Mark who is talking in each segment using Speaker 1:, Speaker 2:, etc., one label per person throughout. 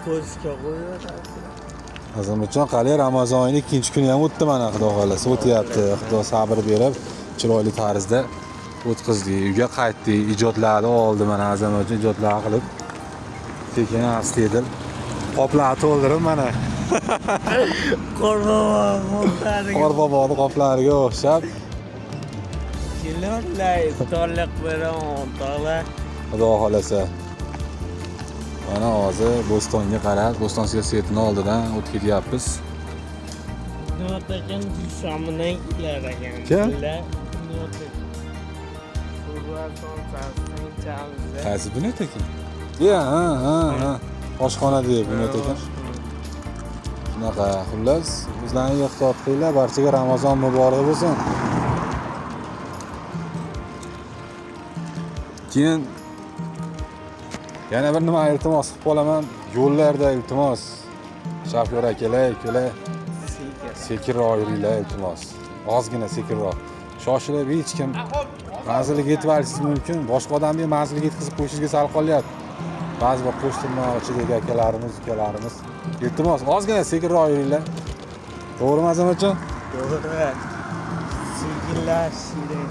Speaker 1: Ko'zga qo'yaverasiz.
Speaker 2: Azamatjon, qalay, Ramazon oyining ikkinchi kuni ham o'tdi mana, xudo xohlasa o'tyapti. Xudo sabr berib, chiroyli tarzda o'tkazdik. Uyga qaytdik, ijodlarni oldi mana Azamatjon, ijodlar qilib. Sekin asta qoplarni to'ldirib mana.
Speaker 1: Qorbobo qoplariga.
Speaker 2: Qorboboni qoplariga o'xshab.
Speaker 1: Kelorlar, iftorlik beraman, o'rtoqlar.
Speaker 2: Xudo xohlasa. Mana hozir Bo'stonga qarab, Bo'ston siyosatini oldidan o'tib ketyapmiz.
Speaker 1: Bunyod Shomidan kelar ekan.
Speaker 2: Kim?
Speaker 1: Bunyod.
Speaker 2: Qaysi Bunyod ekan? Ya, ha, ha, ha. Oshxona deb Bunyod ekan. Shunaqa, xullas, o'zlaringga ehtiyot qilinglar, barchaga Ramazon muborak bo'lsin. Keyin yana bir nima iltimos qilib qolaman, yo'llarda iltimos, shofyor akalar, ukalar, sekinroq yuringlar iltimos. Ozgina sekinroq. Shoshilib hech kim manziliga yetib olishingiz mumkin. Boshqa odamni ham manziliga yetkazib qo'yishingizga sal qolyapti. Ba'zi bir qo'shtirma ichidagi akalarimiz, ukalarimiz, iltimos, ozgina sekinroq yuringlar. To'g'rimi, Azamatjon?
Speaker 1: To'g'ri. Sekinlashish kerak.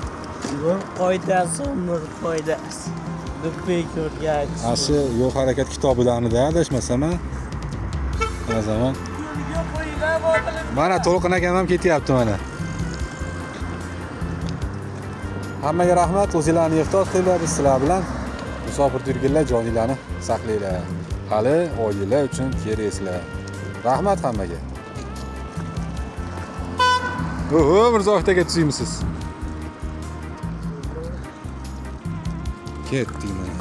Speaker 1: Yo'l qoidasi umr foydasi. Deb ko'rgan.
Speaker 2: Ana shu yo'l harakat kitobidanida adashmasam, Azamat. Mana To'lqin akam ham ketyapti mana. Hammaga rahmat, o'zinglarni ehtiyot qilinglar, biz sizlar bilan musofir yurganlar joninglarni saqlanglar. Hali oila uchun keraksizlar. Rahmat hammaga. Oho, Mirzohid aka tushimsiz. Ketdik mana.